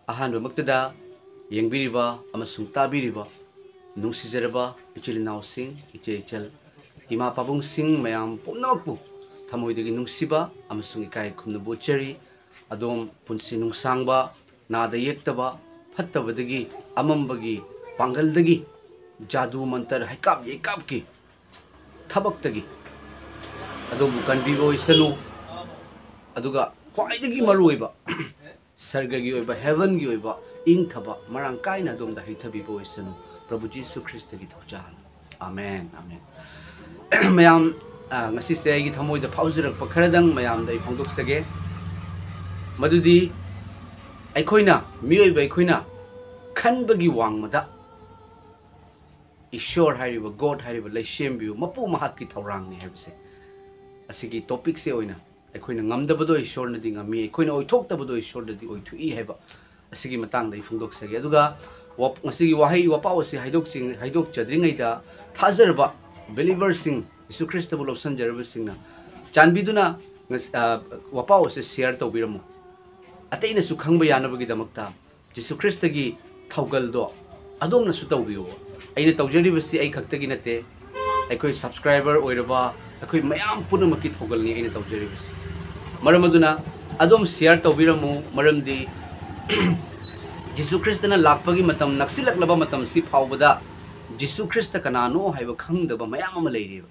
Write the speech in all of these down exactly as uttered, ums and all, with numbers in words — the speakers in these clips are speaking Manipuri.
ꯑꯍꯥꯟꯕꯃꯛꯇꯗ ꯌꯦꯡꯕꯤꯔꯤꯕ ꯑꯃꯁꯨꯡ ꯇꯥꯕꯤꯔꯤꯕ ꯅꯨꯡꯁꯤꯖꯔꯕ ꯏꯆꯤꯜ ꯏꯅꯥꯎꯁꯤꯡ, ꯏꯆꯦ ꯏꯆꯜ, ꯏꯃꯥ ꯄꯥꯕꯨꯡꯁꯤꯡ ꯃꯌꯥꯝ ꯄꯨꯝꯅꯃꯛꯄꯨ ꯊꯃꯣꯏꯗꯒꯤ ꯅꯨꯡꯁꯤꯕ ꯑꯃꯁꯨꯡ ꯏꯀꯥꯏ ꯈꯨꯝꯅꯕ ꯎꯠꯆꯔꯤ꯫ ꯑꯗꯣꯝ ꯄꯨꯟꯁꯤ ꯅꯨꯡꯁꯥꯡꯕ, ꯅꯥꯗ ꯌꯦꯛꯇꯕ, ꯐꯠꯇꯕꯗꯒꯤ, ꯑꯃꯝꯕꯒꯤ ꯄꯥꯡꯒꯜꯗꯒꯤ, ꯖꯥꯗꯨ ꯃꯟꯇꯔ ꯍꯩꯀꯥꯞ ꯌꯩꯀꯥꯞꯀꯤ ꯊꯕꯛꯇꯒꯤ ꯑꯗꯣꯝꯕꯨ ꯀꯟꯕꯤꯕ ꯑꯣꯏꯁꯅꯨ꯫ ꯑꯗꯨꯒ ꯈ꯭ꯋꯥꯏꯗꯒꯤ ꯃꯔꯨꯑꯣꯏꯕ ꯁꯔꯒꯒꯤ ꯑꯣꯏꯕ, ꯍꯦꯚꯟꯒꯤ ꯑꯣꯏꯕ ꯏꯪꯊꯕ ꯃꯔꯥꯡ ꯀꯥꯏꯅ ꯑꯗꯣꯝꯗ ꯍꯩꯊꯕꯤꯕ ꯑꯣꯏꯁꯅꯨ꯫ ꯄ꯭ꯔꯚꯨ ꯖꯤꯁꯨ ꯈ꯭ꯔꯤꯁꯇꯒꯤ ꯊꯧꯖꯥꯜ꯫ Amen, amen. ꯃꯌꯥꯝ, ꯑ, ꯉꯁꯤꯁꯦ ꯑꯩꯒꯤ ꯊꯃꯣꯏꯗ ꯐꯥꯎꯖꯔꯛꯄ ꯈꯔꯗꯪ ꯃꯌꯥꯝꯗ ꯑꯩ ꯐꯣꯡꯗꯣꯛꯆꯒꯦ꯫ ꯃꯗꯨꯗꯤ ꯑꯩꯈꯣꯏꯅ, ꯃꯤꯑꯣꯏꯕ ꯑꯩꯈꯣꯏꯅ ꯈꯟꯕꯒꯤ ꯋꯥꯡꯃꯗ ꯏꯁꯣꯔ ꯍꯥꯏꯔꯤꯕ, ꯒꯣꯗ ꯍꯥꯏꯔꯤꯕ ꯂꯩꯁꯦꯝꯕꯤꯕ ꯃꯄꯨ ꯃꯍꯥꯛꯀꯤ ꯊꯧꯔꯥꯡꯅꯤ ꯍꯥꯏꯕꯁꯦ, ꯑꯁꯤꯒꯤ ꯇꯣꯄꯤꯛꯁꯦ ꯑꯣꯏꯅ ꯑꯩꯈꯣꯏꯅ ꯉꯝꯗꯕꯗꯣ ꯏꯁꯣꯔꯅꯗꯤ ꯉꯝꯃꯤ, ꯑꯩꯈꯣꯏꯅ ꯑꯣꯏꯊꯣꯛꯇꯕꯗꯣ ꯏꯁꯣꯔꯅꯗꯤ ꯑꯣꯏꯊꯣꯛꯏ ꯍꯥꯏꯕ ꯑꯁꯤꯒꯤ ꯃꯇꯥꯡꯗ ꯑꯩ ꯐꯣꯡꯗꯣꯛꯆꯒꯦ꯫ ꯑꯗꯨꯒ ꯋꯥ-, ꯉꯁꯤꯒꯤ ꯋꯥꯍꯩ ꯋꯥꯄꯥꯎ ꯑꯁꯤ ꯍꯥꯏꯗꯣꯛꯆꯤꯡ-, ꯍꯥꯏꯗꯣꯛꯆꯗ꯭ꯔꯤꯉꯩꯗ, ꯊꯥꯖꯔꯕ ꯕꯤꯂꯤꯚꯔꯁꯤꯡ, ꯌꯤꯁꯨ ꯈ꯭ꯔꯤꯁꯇꯕꯨ ꯂꯧꯁꯤꯟꯖꯔꯕꯁꯤꯡꯅ ꯆꯥꯟꯕꯤꯗꯨꯅ ꯉꯁ-, ꯑ, ꯋꯥꯄꯥꯎ ꯑꯁꯤ ꯁꯤꯌꯔ ꯇꯧꯕꯤꯔꯝꯃꯨ꯫ ꯑꯇꯩꯅꯁꯨ ꯈꯪꯕ ꯌꯥꯅꯕꯒꯤꯗꯃꯛꯇ ꯖꯤꯁꯨ ꯈ꯭ꯔꯤꯁꯇꯒꯤ ꯊꯧꯒꯜꯗꯣ ꯑꯗꯣꯝꯅꯁꯨ ꯇꯧꯕꯤꯌꯨ꯫ ꯑꯩꯅ ꯇꯧꯖꯔꯤꯕꯁꯤ ꯑꯩ ꯈꯛꯇꯒꯤ ꯅꯠꯇꯦ, ꯑꯩꯈꯣꯏ ꯁꯕꯁꯀ꯭ꯔꯥꯏꯕꯔ ꯑꯣꯏꯔꯕ ꯑꯩꯈꯣꯏ ꯃꯌꯥꯝ ꯄꯨꯝꯅꯃꯛꯀꯤ ꯊꯧꯒꯜꯅꯤ ꯑꯩꯅ ꯇꯧꯖꯔꯤꯕꯁꯤ꯫ ꯃꯔꯝ ꯑꯗꯨꯅ ꯑꯗꯣꯝ ꯁꯤꯌꯔ ꯇꯧꯕꯤꯔꯝꯃꯨ, ꯃꯔꯝꯗꯤ ꯖꯤꯁꯨ ꯈ꯭ꯔꯤꯁꯇꯅ ꯂꯥꯛꯄꯒꯤ ꯃꯇꯝ ꯅꯛꯁꯤꯜꯂꯛꯂꯕ ꯃꯇꯝꯁꯤ ꯐꯥꯎꯕꯗ ꯖꯤꯁꯨ ꯈ꯭ꯔꯤꯁꯇ ꯀꯅꯥꯅꯣ ꯍꯥꯏꯕ ꯈꯪꯗꯕ ꯃꯌꯥꯝ ꯑꯃ ꯂꯩꯔꯤꯕ꯫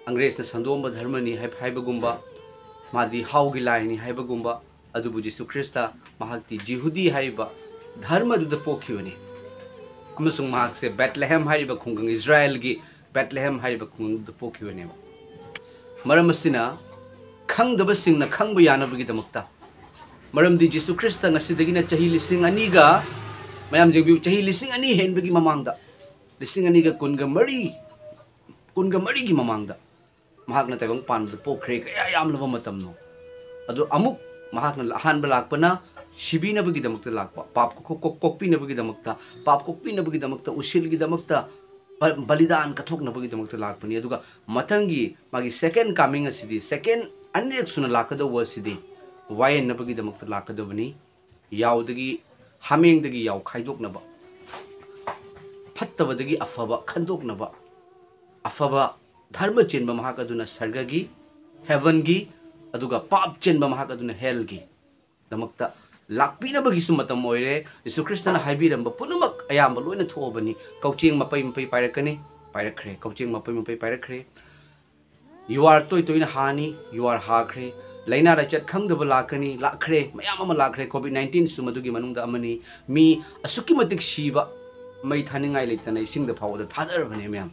ꯑꯪꯒ꯭ꯔꯦꯖꯅ ꯁꯟꯗꯣꯛꯑꯝꯕ ꯙꯔꯃꯅꯤ ꯍꯥꯏ-, ꯍꯥꯏꯕꯒꯨꯝꯕ, ꯃꯥꯗꯤ ꯍꯥꯎꯒꯤ ꯂꯥꯏꯅꯤ ꯍꯥꯏꯕꯒꯨꯝꯕ, ꯑꯗꯨꯕꯨ ꯖꯤꯁꯨ ꯈ꯭ꯔꯤꯁꯇ ꯃꯍꯥꯛꯇꯤ ꯖꯤꯍꯨꯗꯤ ꯍꯥꯏꯔꯤꯕ ꯙꯔꯃꯗꯨꯗ ꯄꯣꯛꯈꯤꯕꯅꯤ꯫ ꯑꯃꯁꯨꯡ ꯃꯍꯥꯛꯁꯦ ꯕꯦꯠꯂꯦꯍꯦꯝ ꯍꯥꯏꯔꯤꯕ ꯈꯨꯡꯒꯪ, ꯏꯁꯔꯥꯌꯦꯜꯒꯤ ꯕꯦꯠꯂꯦꯍꯦꯝ ꯍꯥꯏꯔꯤꯕ ꯈꯨꯡꯒꯪꯗꯨꯗ ꯄꯣꯛꯈꯤꯕꯅꯦꯕ꯫ ꯃꯔꯝ ꯑꯁꯤꯅ ꯈꯪꯗꯕꯁꯤꯡꯅ ꯈꯪꯕ ꯌꯥꯅꯕꯒꯤꯗꯃꯛꯇ, ꯃꯔꯝꯗꯤ ꯖꯤꯁꯨ ꯈ꯭ꯔꯤꯁꯇ ꯉꯁꯤꯗꯒꯤꯅ ꯆꯍꯤ ꯂꯤꯁꯤꯡ ꯑꯅꯤꯒ, ꯃꯌꯥꯝ ꯌꯦꯡꯕꯤꯌꯨ, ꯆꯍꯤ ꯂꯤꯁꯤꯡ ꯑꯅꯤ ꯍꯦꯟꯕꯒꯤ ꯃꯃꯥꯡꯗ, ꯂꯤꯁꯤꯡ ꯑꯅꯤꯒ ꯀꯨꯟꯒ ꯃꯔꯤ, ꯀꯨꯟꯒ ꯃꯔꯤꯒꯤ ꯃꯃꯥꯡꯗ ꯃꯍꯥꯛꯅ ꯇꯥꯏꯕꯪ ꯄꯥꯟꯕꯗ ꯄꯣꯛꯈ꯭ꯔꯦ꯫ ꯀꯌꯥ ꯌꯥꯝꯂꯕ ꯃꯇꯝꯅꯣ! ꯑꯗꯨ ꯑꯃꯨꯛ ꯃꯍꯥꯛꯅ ꯑꯍꯥꯟꯕ ꯂꯥꯛꯄꯅ ꯁꯤꯕꯤꯅꯕꯒꯤꯗꯃꯛꯇ ꯂꯥꯛꯄ, ꯄꯥꯞ ꯀꯣꯛ-, ꯀꯣꯛ-, ꯀꯣꯛꯄꯤꯅꯕꯒꯤꯗꯃꯛꯇ, ꯄꯥꯞ ꯀꯣꯛꯄꯤꯅꯕꯒꯤꯗꯃꯛꯇ, ꯎꯁꯤꯜꯒꯤꯗꯃꯛꯇ, ꯕ-, ꯕꯂꯤꯗꯥꯟ ꯀꯠꯊꯣꯛꯅꯕꯒꯤꯗꯃꯛꯇ ꯂꯥꯛꯄꯅꯤ꯫ ꯑꯗꯨꯒ ꯃꯊꯪꯒꯤ ꯃꯥꯒꯤ second coming ꯑꯁꯤꯗꯤ, second ꯑꯅꯤꯔꯛ ꯁꯨꯅ ꯂꯥꯛꯀꯗꯧꯕ ꯑꯁꯤꯗꯤ ꯋꯥꯌꯦꯟꯅꯕꯒꯤꯗꯃꯛꯇ ꯂꯥꯛꯀꯗꯕꯅꯤ꯫ ꯌꯥꯎꯗꯒꯤ, ꯍꯥꯃꯦꯡꯗꯒꯤ ꯌꯥꯎ ꯈꯥꯏꯗꯣꯛꯅꯕ, ꯐꯠꯇꯕꯗꯒꯤ ꯑꯐꯕ ꯈꯟꯗꯣꯛꯅꯕ, ꯑꯐꯕ ꯙꯔꯃ ꯆꯦꯟꯕ ꯃꯍꯥꯛ ꯑꯗꯨꯅ ꯁꯔꯒꯒꯤ, ꯍꯦꯚꯟꯒꯤ, ꯑꯗꯨꯒ ꯄꯥꯞ ꯆꯦꯟꯕ ꯃꯍꯥꯛ ꯑꯗꯨꯅ ꯍꯦꯜꯒꯤ ꯗꯃꯛꯇ ꯂꯥꯛꯄꯤꯅꯕꯒꯤꯁꯨ ꯃꯇꯝ ꯑꯣꯏꯔꯦ꯫ ꯌꯤꯁꯨ ꯈ꯭ꯔꯤꯁꯇꯅ ꯍꯥꯏꯕꯤꯔꯝꯕ ꯄꯨꯝꯅꯃꯛ ꯑꯌꯥꯝꯕ ꯂꯣꯏꯅ ꯊꯣꯛꯑꯕꯅꯤ꯫ ꯀꯧꯆꯦꯡ ꯃꯄꯩ ꯃꯄꯩ ꯄꯥꯏꯔꯛꯀꯅꯤ, ꯄꯥꯏꯔꯛꯈ꯭ꯔꯦ꯫ ꯀꯧꯆꯦꯡ ꯃꯄꯩ ꯃꯄꯩ ꯄꯥꯏꯔꯛꯈ꯭ꯔꯦ꯫ ꯌꯨ ꯑꯥꯔ ꯇꯣꯏ ꯇꯣꯏꯅ ꯍꯥꯅꯤ, ꯌꯨ ꯑꯥꯔ ꯍꯥꯈ꯭ꯔꯦ꯫ ꯂꯥꯏꯅꯥ ꯂꯥꯏꯆꯠ ꯈꯪꯗꯕ ꯂꯥꯛꯀꯅꯤ, ꯂꯥꯛꯈ꯭ꯔꯦ, ꯃꯌꯥꯝ ꯑꯃ ꯂꯥꯛꯈ꯭ꯔꯦ꯫ ꯀꯣꯚꯤꯗ ꯅꯥꯏꯟꯇꯤꯟꯁꯨ ꯃꯗꯨꯒꯤ ꯃꯅꯨꯡꯗ ꯑꯃꯅꯤ꯫ ꯃꯤ ꯑꯁꯨꯛꯀꯤ ꯃꯇꯤꯛ ꯁꯤꯕ, ꯃꯩ ꯊꯥꯅꯤꯡꯉꯥꯏ ꯂꯩꯇꯅ ꯏꯁꯤꯡꯗ ꯐꯥꯎꯕꯗ ꯊꯥꯗꯔꯕꯅꯦ ꯃꯌꯥꯝ꯫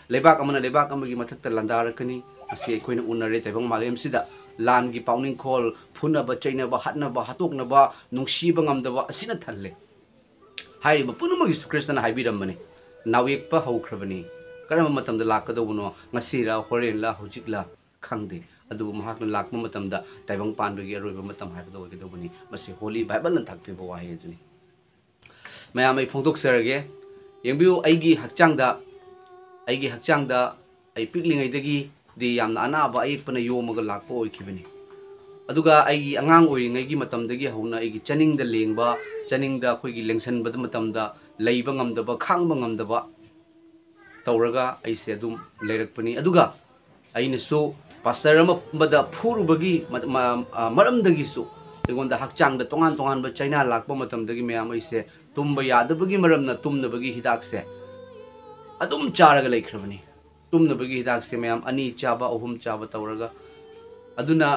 ꯂꯩꯕꯥꯛ ꯑꯃꯅ ꯂꯩꯕꯥꯛ ꯑꯃꯒꯤ ꯃꯊꯛꯇ ꯂꯥꯟꯗꯥꯔꯛꯀꯅꯤ꯫ ꯑꯁꯤ ꯑꯩꯈꯣꯏꯅ ꯎꯅꯔꯦ ꯇꯥꯏꯕꯪ ꯃꯥꯂꯦꯝꯁꯤꯗ꯫ ꯂꯥꯟꯒꯤ ꯄꯥꯎꯅꯤꯡꯈꯣꯜ, ꯐꯨꯅꯕ, ꯆꯩꯅꯕ, ꯍꯥꯠꯅꯕ, ꯍꯥꯠꯇꯣꯛꯅꯕ, ꯅꯨꯡꯁꯤꯕ ꯉꯝꯗꯕ ꯑꯁꯤꯅ ꯊꯜꯂꯦ꯫ ꯍꯥꯏꯔꯤꯕ ꯄꯨꯝꯅꯃꯛ ꯌꯤꯁꯨ ꯈ꯭ꯔꯤꯁꯇꯅ ꯍꯥꯏꯕꯤꯔꯝꯕꯅꯤ꯫ ꯅꯥꯎꯌꯦꯛꯄ ꯍꯧꯈ꯭ꯔꯕꯅꯤ꯫ ꯀꯔꯝꯕ ꯃꯇꯝꯗ ꯂꯥꯛꯀꯗꯧꯕꯅꯣ? ꯉꯁꯤꯔꯥ, ꯍꯣꯔꯦꯟꯂꯥ, ꯍꯧꯖꯤꯛꯂꯥ? ꯈꯪꯗꯦ꯫ ꯑꯗꯨꯕꯨ ꯃꯍꯥꯛꯅ ꯂꯥꯛꯄ ꯃꯇꯝꯗ ꯇꯥꯏꯕꯪ ꯄꯥꯟꯕꯒꯤ ꯑꯔꯣꯏꯕ ꯃꯇꯝ ꯍꯥꯏꯕꯗꯣ ꯑꯣꯏꯒꯗꯧꯕꯅꯤ꯫ ꯃꯁꯤ ꯍꯣꯂꯤ ꯕꯥꯏꯕꯜꯅ ꯇꯥꯛꯄꯤꯕ ꯋꯥꯍꯩ ꯑꯗꯨꯅꯤ꯫ ꯃꯌꯥꯝ, ꯑꯩ ꯐꯣꯡꯗꯣꯛꯆꯔꯒꯦ꯫ ꯌꯦꯡꯕꯤꯌꯨ, ꯑꯩꯒꯤ ꯍꯛꯆꯥꯡꯗ, ꯑꯩꯒꯤ ꯍꯛꯆꯥꯡꯗ ꯑꯩ ꯄꯤꯛꯂꯤꯉꯩꯗꯒꯤꯗꯤ ꯌꯥꯝꯅ ꯑꯅꯥꯕ ꯑꯌꯦꯛꯄꯅ ꯌꯣꯝꯃꯒ ꯂꯥꯛꯄ ꯑꯣꯏꯈꯤꯕꯅꯤ꯫ ꯑꯗꯨꯒ ꯑꯩꯒꯤ ꯑꯉꯥꯡ ꯑꯣꯏꯔꯤꯉꯩꯒꯤ ꯃꯇꯝꯗꯒꯤ ꯍꯧꯅ ꯑꯩꯒꯤ ꯆꯅꯤꯡꯗ ꯂꯦꯡꯕ, ꯆꯅꯤꯡꯗ ꯑꯩꯈꯣꯏꯒꯤ ꯂꯦꯡꯁꯟꯕꯗ ꯃꯇꯝꯗ ꯂꯩꯕ ꯉꯝꯗꯕ, ꯈꯥꯡꯕ ꯉꯝꯗꯕ ꯇꯧꯔꯒ ꯑꯩꯁꯦ ꯑꯗꯨꯝ ꯂꯩꯔꯛꯄꯅꯤ꯫ ꯑꯗꯨꯒ ꯑꯩꯅꯁꯨ ꯄꯥꯁꯇꯔ ꯑꯃꯗ ꯐꯨꯔꯨꯕꯒꯤ ꯃ-, ꯃ-, ꯑ, ꯃꯔꯝꯗꯒꯤꯁꯨ ꯑꯩꯉꯣꯟꯗ ꯍꯛꯆꯥꯡꯗ ꯇꯣꯉꯥꯟ ꯇꯣꯉꯥꯟꯕ ꯆꯩꯅꯥ ꯂꯥꯛꯄ ꯃꯇꯝꯗꯒꯤ ꯃꯌꯥꯝ ꯑꯩꯁꯦ ꯇꯨꯝꯕ ꯌꯥꯗꯕꯒꯤ ꯃꯔꯝꯅ ꯇꯨꯝꯅꯕꯒꯤ ꯍꯤꯗꯥꯛꯁꯦ ꯑꯗꯨꯝ ꯆꯥꯔꯒ ꯂꯩꯈ꯭ꯔꯕꯅꯤ꯫ ꯇꯨꯝꯅꯕꯒꯤ ꯍꯤꯗꯥꯛꯁꯦ ꯃꯌꯥꯝ ꯑꯅꯤ ꯆꯥꯕ, ꯑꯍꯨꯝ ꯆꯥꯕ ꯇꯧꯔꯒ꯫ ꯑꯗꯨꯅ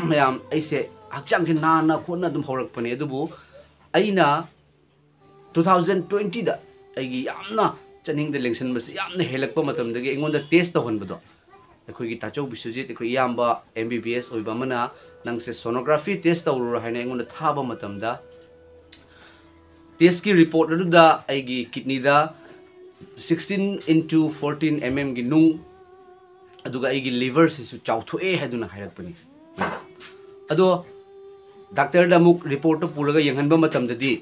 ꯃꯌꯥꯝ, ꯑꯩꯁꯦ ꯍꯛꯆꯥꯡꯁꯦ ꯅꯥꯟꯅ ꯈꯣꯠꯅ ꯑꯗꯨꯝ ꯍꯧꯔꯛꯄꯅꯦ꯫ ꯑꯗꯨꯕꯨ ꯑꯩꯅ ꯇꯨ ꯊꯥꯎꯖꯟ ꯇ꯭ꯋꯦꯟꯇꯤꯗ ꯑꯩꯒꯤ ꯌꯥꯝꯅ ꯆꯅꯤꯡꯗ ꯂꯦꯡꯁꯟꯕꯁꯦ ꯌꯥꯝꯅ ꯍꯦꯜꯂꯛꯄ ꯃꯇꯝꯗꯒꯤ ꯑꯩꯉꯣꯟꯗ ꯇꯦꯁ ꯇꯧꯍꯟꯕꯗꯣ, ꯑꯩꯈꯣꯏꯒꯤ ꯇꯥꯆꯧ ꯕꯤꯁ꯭ꯋꯖꯤꯠ, ꯑꯩꯈꯣꯏ ꯏꯌꯥꯝꯕ ꯑꯦꯝ ꯕꯤ ꯕꯤ ꯑꯦꯁ ꯑꯣꯏꯕ ꯑꯃꯅ, "ꯅꯪꯁꯦ ꯁꯣꯅꯣꯒ꯭ꯔꯥꯐꯤ ꯇꯦꯁ ꯇꯧꯔꯨꯔꯣ" ꯍꯥꯏꯅ ꯑꯩꯉꯣꯟꯗ ꯊꯥꯕ ꯃꯇꯝꯗ, ꯇꯦꯁꯀꯤ ꯔꯤꯄꯣꯔꯠ ꯑꯗꯨꯗ ꯑꯩꯒꯤ ꯀꯤꯗꯅꯤꯗ ꯁꯤꯛꯁꯇꯤꯟ ꯏꯟꯇꯨ ꯐꯣꯔꯇꯤꯟ ꯑꯦꯝ ꯑꯦꯝꯒꯤ ꯅꯨꯡ, ꯑꯗꯨꯒ ꯑꯩꯒꯤ ꯂꯤꯚꯔꯁꯤꯁꯨ ꯆꯥꯎꯊꯣꯛꯑꯦ ꯍꯥꯏꯗꯨꯅ ꯍꯥꯏꯔꯛꯄꯅꯤ꯫ ꯑꯗꯣ ꯗꯥꯛꯇꯔꯗ ꯑꯃꯨꯛ ꯔꯤꯄꯣꯔꯠꯇꯨ ꯄꯨꯔꯒ ꯌꯦꯡꯍꯟꯕ ꯃꯇꯝꯗꯗꯤ,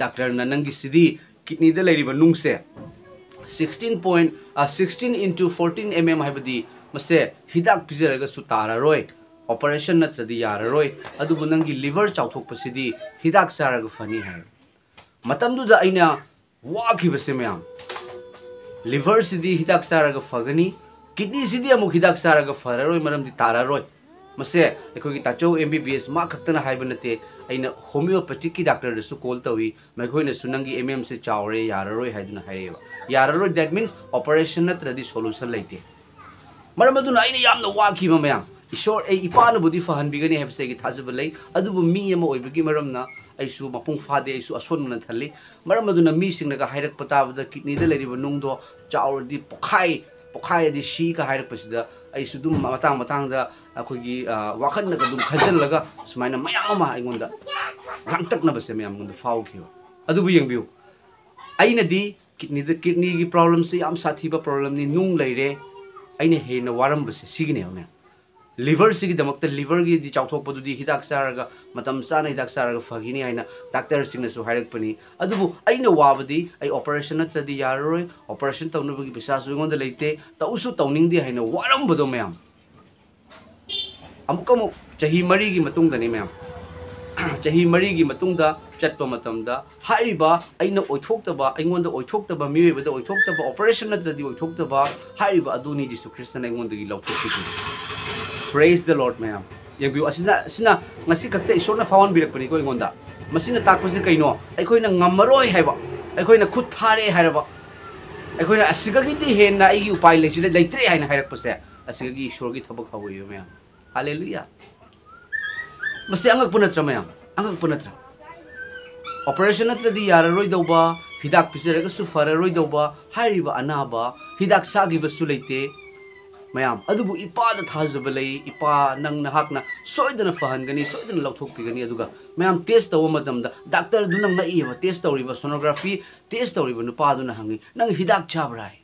ꯗꯥꯛꯇꯔꯅ, "ꯅꯪꯒꯤꯁꯤꯗꯤ ꯀꯤꯗꯅꯤꯗ ꯂꯩꯔꯤꯕ ꯅꯨꯡꯁꯦ sixteen point, sixteen into fourteen M M ꯍꯥꯏꯕꯗꯤ ꯃꯁꯦ ꯍꯤꯗꯥꯛ ꯄꯤꯖꯔꯒꯁꯨ ꯇꯥꯔꯔꯣꯏ, "ꯑꯣꯄꯔꯦꯁꯟ ꯅꯠꯇ꯭ꯔꯗꯤ ꯌꯥꯔꯔꯣꯏ, ꯑꯗꯨꯕꯨ ꯅꯪꯒꯤ ꯂꯤꯚꯔ ꯆꯥꯎꯊꯣꯛꯄꯁꯤꯗꯤ ꯍꯤꯗꯥꯛ ꯆꯥꯔꯒ ꯐꯅꯤ" ꯍꯥꯏ꯫ ꯃꯇꯝꯗꯨꯗ ꯑꯩꯅ ꯋꯥꯈꯤꯕꯁꯦ ꯃꯌꯥꯝ, ꯂꯤꯚꯔꯁꯤꯗꯤ ꯍꯤꯗꯥꯛ ꯆꯥꯔꯒ ꯐꯒꯅꯤ, ꯀꯤꯗꯅꯤꯁꯤꯗꯤ ꯑꯃꯨꯛ ꯍꯤꯗꯥꯛ ꯆꯥꯔꯒ ꯐꯔꯔꯣꯏ, ꯃꯔꯝꯗꯤ ꯇꯥꯔꯔꯣꯏ꯫ ꯃꯁꯦ ꯑꯩꯈꯣꯏꯒꯤ ꯇꯥꯆꯧ ꯑꯦꯝ ꯕꯤ ꯕꯤ ꯑꯦꯁ ꯃꯥ ꯈꯛꯇꯅ ꯍꯥꯏꯕ ꯅꯠꯇꯦ, ꯑꯩꯅ ꯍꯣꯃꯤꯑꯣꯄꯦꯊꯤꯛꯀꯤ ꯗꯥꯛꯇꯔꯗꯁꯨ ꯀꯣꯜ ꯇꯧꯏ, ꯃꯈꯣꯏꯅꯁꯨ "ꯅꯪꯒꯤ ꯑꯦꯝ ꯑꯦꯝꯁꯦ ꯆꯥꯎꯔꯦ, ꯌꯥꯔꯔꯣꯏ" ꯍꯥꯏꯗꯨꯅ ꯍꯥꯏꯔꯛꯑꯦꯕ꯫ ꯌꯥꯔꯔꯣꯏ, that means operation ꯅꯠꯇ꯭ꯔꯗꯤ solution ꯂꯩꯇꯦ꯫ ꯃꯔꯝ ꯑꯗꯨꯅ ꯑꯩꯅ ꯌꯥꯝꯅ ꯋꯥꯈꯤꯕ ꯃꯌꯥꯝ, ꯏꯁꯣꯔ, ꯑꯩ ꯏꯄꯥꯅꯕꯨꯗꯤ ꯐꯍꯟꯕꯤꯒꯅꯤ ꯍꯥꯏꯕꯁꯦ ꯑꯩꯒꯤ ꯊꯥꯖꯕ ꯂꯩ, ꯑꯗꯨꯕꯨ ꯃꯤ ꯑꯃ ꯑꯣꯏꯕꯒꯤ ꯃꯔꯝꯅ ꯑꯩꯁꯨ ꯃꯄꯨꯡ ꯐꯥꯗꯦ, ꯑꯩꯁꯨ ꯑꯁꯣꯟꯕꯅ ꯊꯜꯂꯤ꯫ ꯃꯔꯝ ꯑꯗꯨꯅ ꯃꯤꯁꯤꯡꯅꯒ ꯍꯥꯏꯔꯛꯄ ꯇꯥꯕꯗ, "ꯀꯤꯗꯅꯤꯗ ꯂꯩꯔꯤꯕ ꯅꯨꯡꯗꯣ ꯆꯥꯎꯔꯗꯤ ꯄꯣꯛꯈꯥꯏ, ꯄꯣꯛꯈꯥꯏꯔꯗꯤ ꯁꯤꯒ" ꯍꯥꯏꯔꯛꯄꯁꯤꯗ, ꯑꯩꯁꯨ ꯑꯗꯨꯝ ꯃꯇꯥꯡ ꯃꯇꯥꯡꯗ ꯑꯩꯈꯣꯏꯒꯤ, ꯑ, ꯋꯥꯈꯜꯅꯒ ꯑꯗꯨꯝ ꯈꯟꯖꯜꯂꯒ ꯁꯨꯃꯥꯏꯅ ꯃꯌꯥꯝ ꯑꯃ ꯑꯩꯉꯣꯟꯗ ꯂꯥꯡꯇꯛꯅꯕꯁꯦ ꯃꯌꯥꯝ ꯑꯩꯉꯣꯟꯗ ꯐꯥꯎꯈꯤꯕ꯫ ꯑꯗꯨꯕꯨ ꯌꯦꯡꯕꯤꯌꯨ, ꯑꯩꯅꯗꯤ ꯀꯤꯗꯅꯤꯗ, ꯀꯤꯗꯅꯤꯒꯤ ꯄ꯭ꯔꯣꯕ꯭ꯂꯦꯝꯁꯤ ꯌꯥꯝ ꯁꯥꯊꯤꯕ ꯄ꯭ꯔꯣꯕ꯭ꯂꯦꯝꯅꯤ, ꯅꯨꯡ ꯂꯩꯔꯦ, ꯑꯩꯅ ꯍꯦꯟꯅ ꯋꯥꯔꯝꯕꯁꯦ ꯁꯤꯒꯤꯅꯦꯕ ꯃꯌꯥꯝ꯫ ꯂꯤꯚꯔꯁꯤꯒꯤꯗꯃꯛꯇ, ꯂꯤꯚꯔꯒꯤꯗꯤ ꯆꯥꯎꯊꯣꯛꯄꯗꯨꯗꯤ ꯍꯤꯗꯥꯛ ꯆꯥꯔꯒ, ꯃꯇꯝ ꯆꯥꯅ ꯍꯤꯗꯥꯛ ꯆꯥꯔꯒ ꯐꯈꯤꯅꯤ ꯍꯥꯏꯅ ꯗꯥꯛꯇꯔꯁꯤꯡꯅꯁꯨ ꯍꯥꯏꯔꯛꯄꯅꯤ꯫ ꯑꯗꯨꯕꯨ ꯑꯩꯅ ꯋꯥꯕꯗꯤ, ꯑꯩ ꯑꯣꯄꯔꯦꯁꯟ ꯅꯠꯇ꯭ꯔꯗꯤ ꯌꯥꯔꯔꯣꯏ, ꯑꯣꯄꯔꯦꯁꯟ ꯇꯧꯅꯕꯒꯤ ꯄꯩꯁꯥꯁꯨ ꯑꯩꯉꯣꯟꯗ ꯂꯩꯇꯦ, ꯇꯧꯁꯨ ꯇꯧꯅꯤꯡꯗꯦ ꯍꯥꯏꯅ ꯋꯥꯔꯝꯕꯗꯣ ꯃꯌꯥꯝ꯫ ꯑꯃꯨꯛꯀ ꯑꯃꯨꯛ ꯆꯍꯤ ꯃꯔꯤꯒꯤ ꯃꯇꯨꯡꯗꯅꯤ ꯃꯌꯥꯝ꯫ ꯆꯍꯤ ꯃꯔꯤꯒꯤ ꯃꯇꯨꯡꯗ ꯆꯠꯄ ꯃꯇꯝꯗ, ꯍꯥꯏꯔꯤꯕ ꯑꯩꯅ ꯑꯣꯏꯊꯣꯛꯇꯕ, ꯑꯩꯉꯣꯟꯗ ꯑꯣꯏꯊꯣꯛꯇꯕ, ꯃꯤꯑꯣꯏꯕꯗ ꯑꯣꯏꯊꯣꯛꯇꯕ, ꯑꯣꯄꯔꯦꯁꯟ ꯅꯠꯇ꯭ꯔꯗꯤ ꯑꯣꯏꯊꯣꯛꯇꯕ, ꯍꯥꯏꯔꯤꯕ ꯑꯗꯨꯅꯤ ꯖꯤꯁꯨ ꯈ꯭ꯔꯤꯁꯇꯅ ꯑꯩꯉꯣꯟꯗꯒꯤ ꯂꯧꯊꯣꯛꯄꯤꯈꯤꯕ꯫ Praise the Lord ꯃꯌꯥꯝ꯫ ꯌꯦꯡꯕꯤꯌꯨ, ꯑꯁꯤꯅ, ꯑꯁꯤꯅ ꯉꯁꯤ ꯈꯛꯇ ꯏꯁꯣꯔꯅ ꯐꯥꯎꯍꯟꯕꯤꯔꯛꯄꯅꯤꯀꯣ ꯑꯩꯉꯣꯟꯗ꯫ ꯃꯁꯤꯅ ꯇꯥꯛꯄꯁꯦ ꯀꯩꯅꯣ? ꯑꯩꯈꯣꯏꯅ ꯉꯝꯃꯔꯣꯏ ꯍꯥꯏꯕ, ꯑꯩꯈꯣꯏꯅ ꯈꯨꯠ ꯊꯥꯔꯦ ꯍꯥꯏꯔꯕ, ꯑꯩꯈꯣꯏꯅ "ꯑꯁꯤꯗꯒꯤꯗꯤ ꯍꯦꯟꯅ ꯑꯩꯒꯤ ꯎꯄꯥꯏ ꯂꯩꯁꯤꯜꯂꯦ-, ꯂꯩꯇ꯭ꯔꯦ" ꯍꯥꯏꯅ ꯍꯥꯏꯔꯛꯄꯁꯦ, ꯑꯁꯤꯗꯒꯤ ꯏꯁꯣꯔꯒꯤ ꯊꯕꯛ ꯍꯧꯋꯦꯕ ꯃꯌꯥꯝ꯫ ꯍꯥꯂꯦꯂꯨꯌꯥ! ꯃꯁꯤ ꯑꯉꯛꯄ ꯅꯠꯇ꯭ꯔꯥ ꯃꯌꯥꯝ? ꯑꯉꯛꯄ ꯅꯠꯇ꯭ꯔꯥ? ꯑꯣꯄꯔꯦꯁꯟ ꯅꯠꯇ꯭ꯔꯗꯤ ꯌꯥꯔꯔꯣꯏꯗꯧꯕ, ꯍꯤꯗꯥꯛ ꯄꯤꯖꯔꯒꯁꯨ ꯐꯔꯔꯣꯏꯗꯧꯕ, ꯍꯥꯏꯔꯤꯕ ꯑꯅꯥꯕ, ꯍꯤꯗꯥꯛ ꯆꯥꯈꯤꯕꯁꯨ ꯂꯩꯇꯦ ꯃꯌꯥꯝ꯫ ꯑꯗꯨꯕꯨ ꯏꯄꯥꯗ ꯊꯥꯖꯕ ꯂꯩ, ꯏꯄꯥ ꯅꯪ ꯅꯍꯥꯛꯅ ꯁꯣꯏꯗꯅ ꯐꯍꯟꯒꯅꯤ, ꯁꯣꯏꯗꯅ ꯂꯧꯊꯣꯛꯄꯤꯒꯅꯤ꯫ ꯑꯗꯨꯒ ꯃꯌꯥꯝ, ꯇꯦꯁ ꯇꯧꯕ ꯃꯇꯝꯗ ꯗꯥꯛꯇꯔꯗꯨꯅ ꯉꯛꯏꯕ, ꯇꯦꯁ ꯇꯧꯔꯤꯕ, ꯁꯣꯅꯣꯒ꯭ꯔꯥꯐꯤ ꯇꯦꯁ ꯇꯧꯔꯤꯕ ꯅꯨꯄꯥꯗꯨꯅ ꯍꯪꯉꯤ, "ꯅꯪ ꯍꯤꯗꯥꯛ ꯆꯥꯕ꯭ꯔꯥ?" ꯍꯥꯏ꯫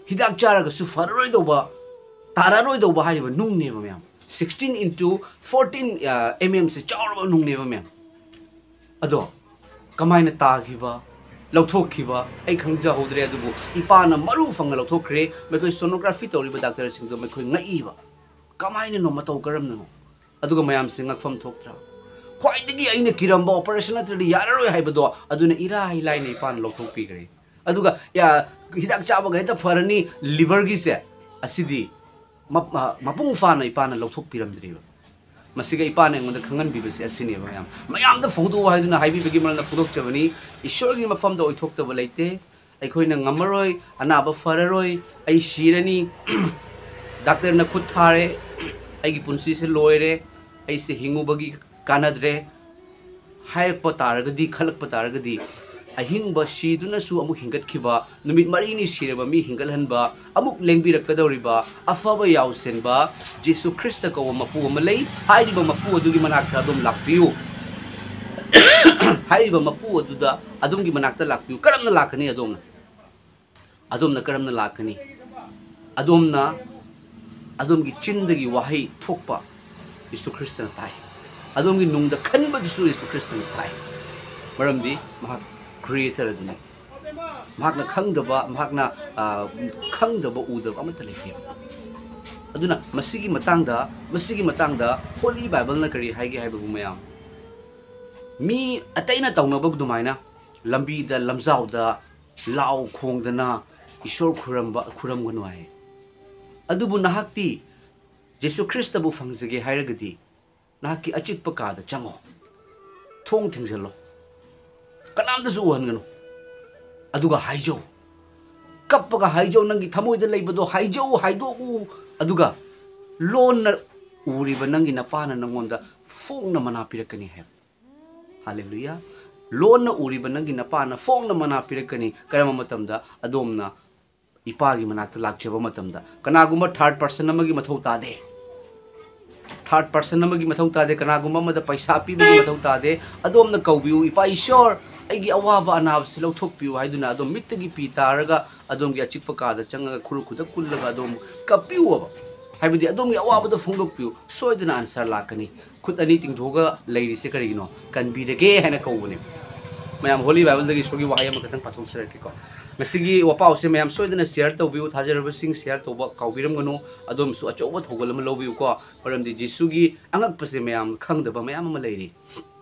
ꯍꯤꯗꯥꯛ ꯆꯥꯔꯒꯁꯨ ꯐꯔꯔꯣꯏꯗꯧꯕ, ꯇꯥꯔꯔꯣꯏꯗꯧꯕ ꯍꯥꯏꯔꯤꯕ ꯅꯨꯡꯅꯦꯕ ꯃꯌꯥꯝ꯫ Sixteen into fourteen, ꯑ, ꯑꯦꯝ ꯑꯦꯝꯁꯦ ꯆꯥꯎꯔꯕ ꯅꯨꯡꯅꯦꯕ ꯃꯌꯥꯝ꯫ ꯑꯗꯣ ꯀꯃꯥꯏꯅ ꯇꯥꯈꯤꯕ, ꯂꯧꯊꯣꯛꯈꯤꯕ ꯑꯩ ꯈꯪꯖꯍꯧꯗ꯭ꯔꯦ, ꯑꯗꯨꯕꯨ ꯏꯄꯥꯅ ꯃꯔꯨ ꯐꯪꯅ ꯂꯧꯊꯣꯛꯈ꯭ꯔꯦ꯫ ꯃꯈꯣꯏ ꯁꯣꯅꯣꯒ꯭ꯔꯥꯐꯤ ꯇꯧꯔꯤꯕ ꯗꯥꯛꯇꯔꯁꯤꯡꯗꯣ ꯃꯈꯣꯏ ꯉꯛꯏꯕ꯫ ꯀꯃꯥꯏꯅꯅꯣ, ꯃꯇꯧ ꯀꯔꯝꯅꯅꯣ? ꯑꯗꯨꯒ ꯃꯌꯥꯝꯁꯦ ꯉꯛꯐꯝ ꯊꯣꯛꯇ꯭ꯔꯥ? ꯈ꯭ꯋꯥꯏꯗꯒꯤ ꯑꯩꯅ ꯀꯤꯔꯝꯕ operation ꯅꯠꯇ꯭ꯔꯗꯤ ꯌꯥꯔꯔꯣꯏ ꯍꯥꯏꯕꯗꯣ, ꯑꯗꯨꯅ ꯏꯔꯥꯏ ꯂꯥꯏꯅ ꯏꯄꯥꯅ ꯂꯧꯊꯣꯛꯄꯤꯈ꯭ꯔꯦ꯫ ꯑꯗꯨꯒ ꯌꯥ-, ꯍꯤꯗꯥꯛ ꯆꯥꯕꯒ ꯍꯦꯛꯇ ꯐꯔꯅꯤ liver ꯒꯤꯁꯦ, ꯑꯁꯤꯗꯤ ꯃ-, ꯃ-, ꯃꯄꯨꯡ ꯐꯥꯅ ꯏꯄꯥꯅ ꯂꯧꯊꯣꯛꯄꯤꯔꯝꯗ꯭ꯔꯤꯕ꯫ ꯃꯁꯤꯒ ꯏꯄꯥꯅ ꯑꯩꯉꯣꯟꯗ ꯈꯪꯍꯟꯕꯤꯕꯁꯦ ꯑꯁꯤꯅꯦꯕ ꯃꯌꯥꯝ꯫ ꯃꯌꯥꯝꯗ ꯐꯣꯡꯗꯣꯛꯎ ꯍꯥꯏꯗꯨꯅ ꯍꯥꯏꯕꯤꯕꯒꯤ ꯃꯔꯝꯅ ꯐꯣꯡꯗꯣꯛꯆꯕꯅꯤ꯫ ꯏꯁꯣꯔꯒꯤ ꯃꯐꯝꯗ ꯑꯣꯏꯊꯣꯛꯇꯕ ꯂꯩꯇꯦ꯫ ꯑꯩꯈꯣꯏꯅ ꯉꯝꯃꯔꯣꯏ, ꯑꯅꯥꯕ ꯐꯔꯔꯣꯏ, ꯑꯩ ꯁꯤꯔꯅꯤ, ꯗꯥꯛꯇꯔꯅ ꯈꯨꯠ ꯊꯥꯔꯦ, ꯑꯩꯒꯤ ꯄꯨꯟꯁꯤꯁꯦ ꯂꯣꯏꯔꯦ, ꯑꯩꯁꯦ ꯍꯤꯡꯉꯨꯕꯒꯤ ꯀꯥꯟꯅꯗ꯭ꯔꯦ ꯍꯥꯏꯔꯛꯄ ꯇꯥꯔꯒꯗꯤ, ꯈꯜꯂꯛꯄ ꯇꯥꯔꯒꯗꯤ, ꯑꯍꯤꯡꯕ ꯁꯤꯗꯨꯅꯁꯨ ꯑꯃꯨꯛ ꯍꯤꯡꯒꯠꯈꯤꯕ, ꯅꯨꯃꯤꯠ ꯃꯔꯤꯅꯤ ꯁꯤꯔꯕ ꯃꯤ ꯍꯤꯡꯒꯠꯍꯟꯕ, ꯑꯃꯨꯛ ꯂꯦꯡꯕꯤꯔꯛꯀꯗꯧꯔꯤꯕ ꯑꯐꯕ ꯌꯥꯎꯁꯦꯟꯕ ꯖꯤꯁꯨ ꯈ꯭ꯔꯤꯁꯇ ꯀꯧꯕ ꯃꯄꯨ ꯑꯃ ꯂꯩ꯫ ꯍꯥꯏꯔꯤꯕ ꯃꯄꯨ ꯑꯗꯨꯒꯤ ꯃꯅꯥꯛꯇ ꯑꯗꯣꯝ ꯂꯥꯛꯄꯤꯌꯨ꯫ ꯍꯥꯏꯔꯤꯕ ꯃꯄꯨ ꯑꯗꯨꯗ, ꯑꯗꯣꯝꯒꯤ ꯃꯅꯥꯛꯇ ꯂꯥꯛꯄꯤꯌꯨ꯫ ꯀꯔꯝꯅ ꯂꯥꯛꯀꯅꯤ ꯑꯗꯣꯝꯅ? ꯑꯗꯣꯝꯅ ꯀꯔꯝꯅ ꯂꯥꯛꯀꯅꯤ? ꯑꯗꯣꯝꯅ, ꯑꯗꯣꯝꯒꯤ ꯆꯤꯟꯗꯒꯤ ꯋꯥꯍꯩ ꯊꯣꯛꯄ ꯌꯤꯁꯨ ꯈ꯭ꯔꯤꯁꯇꯅ ꯇꯥꯏ꯫ ꯑꯗꯣꯝꯒꯤ ꯅꯨꯡꯗ ꯈꯟꯕꯗꯨꯁꯨ ꯌꯤꯁꯨ ꯈ꯭ꯔꯤꯁꯇꯅ ꯇꯥꯏ꯫ ꯃꯔꯝꯗꯤ ꯃꯍꯥꯛ creator ꯑꯗꯨꯅꯤ꯫ ꯃꯍꯥꯛꯅ ꯈꯪꯗꯕ, ꯃꯍꯥꯛꯅ, ꯑ, ꯈꯪꯗꯕ, ꯎꯗꯕ ꯑꯃꯠꯇ ꯂꯩꯇꯦ꯫ ꯑꯗꯨꯅ ꯃꯁꯤꯒꯤ ꯃꯇꯥꯡꯗ, ꯃꯁꯤꯒꯤ ꯃꯇꯥꯡꯗ Holy Bible ꯅ ꯀꯔꯤ ꯍꯥꯏꯒꯦ ꯍꯥꯏꯕꯕꯨ ꯃꯌꯥꯝ, ꯃꯤ ꯑꯇꯩꯅ ꯇꯧꯅꯕ ꯑꯗꯨꯃꯥꯏꯅ ꯂꯝꯕꯤꯗ, ꯂꯝꯖꯥꯎꯗ ꯂꯥꯎ ꯈꯣꯡꯗꯅ ꯏꯁꯣꯔ ꯈꯨꯔꯝꯕ, ꯈꯨꯔꯝꯒꯅꯨ ꯍꯥꯏ꯫ ꯑꯗꯨꯕꯨ ꯅꯍꯥꯛꯇꯤ ꯖꯤꯁꯨ ꯈ꯭ꯔꯤꯁꯇꯕꯨ ꯐꯪꯖꯒꯦ ꯍꯥꯏꯔꯒꯗꯤ, ꯅꯍꯥꯛꯀꯤ ꯑꯆꯤꯛꯄ ꯀꯥꯗ ꯆꯪꯉꯣ, ꯊꯣꯡ ꯊꯤꯡꯖꯤꯜꯂꯣ, ꯀꯅꯥꯝꯇꯁꯨ ꯎꯍꯟꯒꯅꯨ꯫ ꯑꯗꯨꯒ ꯍꯥꯏꯖꯧ, ꯀꯞꯄꯒ ꯍꯥꯏꯖꯧ, ꯅꯪꯒꯤ ꯊꯃꯣꯏꯗ ꯂꯩꯕꯗꯣ ꯍꯥꯏꯖꯧ, ꯍꯥꯏꯗꯣꯛꯎ꯫ ꯑꯗꯨꯒ ꯂꯣꯟꯅ ꯎꯔꯤꯕ ꯅꯪꯒꯤ ꯅꯄꯥꯅ ꯅꯪꯉꯣꯟꯗ ꯐꯣꯡꯅ ꯃꯅꯥ ꯄꯤꯔꯛꯀꯅꯤ ꯍꯥꯏꯕ꯫ ꯍꯥꯂꯦꯂꯨꯌꯥ꯫ ꯂꯣꯟꯅ ꯎꯔꯤꯕ ꯅꯪꯒꯤ ꯅꯄꯥꯅ ꯐꯣꯡꯅ ꯃꯅꯥ ꯄꯤꯔꯛꯀꯅꯤ꯫ ꯀꯔꯝꯕ ꯃꯇꯝꯗ? ꯑꯗꯣꯝꯅ ꯏꯄꯥꯒꯤ ꯃꯅꯥꯛꯇ ꯂꯥꯛꯆꯕ ꯃꯇꯝꯗ꯫ ꯀꯅꯥꯒꯨꯝꯕ third person ꯑꯃꯒꯤ ꯃꯊꯧ ꯇꯥꯗꯦ꯫ Third person ꯑꯃꯒꯤ ꯃꯊꯧ ꯇꯥꯗꯦ꯫ ꯀꯅꯥꯒꯨꯝꯕ ꯑꯃꯗ ꯄꯩꯁꯥ ꯄꯤꯕꯒꯤ ꯃꯊꯧ ꯇꯥꯗꯦ꯫ ꯑꯗꯣꯝꯅ ꯀꯧꯕꯤꯌꯨ, "ꯏꯄꯥ ꯏꯁꯣꯔ, ꯑꯩꯒꯤ ꯑꯋꯥꯕ ꯑꯅꯥꯕꯁꯤ ꯂꯧꯊꯣꯛꯄꯤꯌꯨ" ꯍꯥꯏꯗꯨꯅ ꯑꯗꯣꯝ ꯃꯤꯠꯇꯒꯤ ꯄꯤ ꯇꯥꯔꯒ ꯑꯗꯣꯝꯒꯤ ꯑꯆꯤꯛꯄ ꯀꯥꯗ ꯆꯪꯉꯒ ꯈꯨꯔꯨ ꯈꯨꯗꯛ ꯀꯨꯜꯂꯒ ꯑꯗꯣꯝ ꯀꯞꯄꯤꯌꯨꯕ꯫ ꯍꯥꯏꯕꯗꯤ ꯑꯗꯣꯝꯒꯤ ꯑꯋꯥꯕꯗꯣ ꯐꯣꯡꯗꯣꯛꯄꯤꯌꯨ꯫ ꯁꯣꯏꯗꯅ answer ꯂꯥꯛꯀꯅꯤ꯫ ꯈꯨꯠ ꯑꯅꯤ ꯇꯤꯡꯊꯣꯛꯑꯒ ꯂꯩꯔꯤꯁꯦ ꯀꯔꯤꯒꯤꯅꯣ? ꯀꯟꯕꯤꯔꯒꯦ ꯍꯥꯏꯅ ꯀꯧꯕꯅꯦ꯫ ꯃꯌꯥꯝ Holy Bible ꯗꯒꯤ ꯏꯁꯣꯔꯒꯤ ꯋꯥꯍꯩ ꯑꯃꯈꯛꯇꯪ ꯄꯥꯊꯣꯛꯆꯔꯛꯀꯦꯀꯣ꯫ ꯉꯁꯤꯒꯤ ꯋꯥꯄꯥꯎꯁꯦ ꯃꯌꯥꯝ ꯁꯣꯏꯗꯅ share ꯇꯧꯕꯤꯌꯨ, ꯊꯥꯖꯔꯕꯁꯤꯡ share ꯇꯧꯕ ꯀꯥꯎꯕꯤꯔꯝꯒꯅꯨ꯫ ꯑꯗꯣꯝꯁꯨ ꯑꯆꯧꯕ ꯊꯧꯒꯜ ꯑꯃ ꯂꯧꯕꯤꯌꯨꯀꯣ, ꯃꯔꯝꯗꯤ ꯖꯤꯁꯨꯒꯤ ꯑꯉꯛꯄꯁꯦ ꯃꯌꯥꯝ ꯈꯪꯗꯕ ꯃꯌꯥꯝ ꯑꯃ ꯂꯩꯔꯤ꯫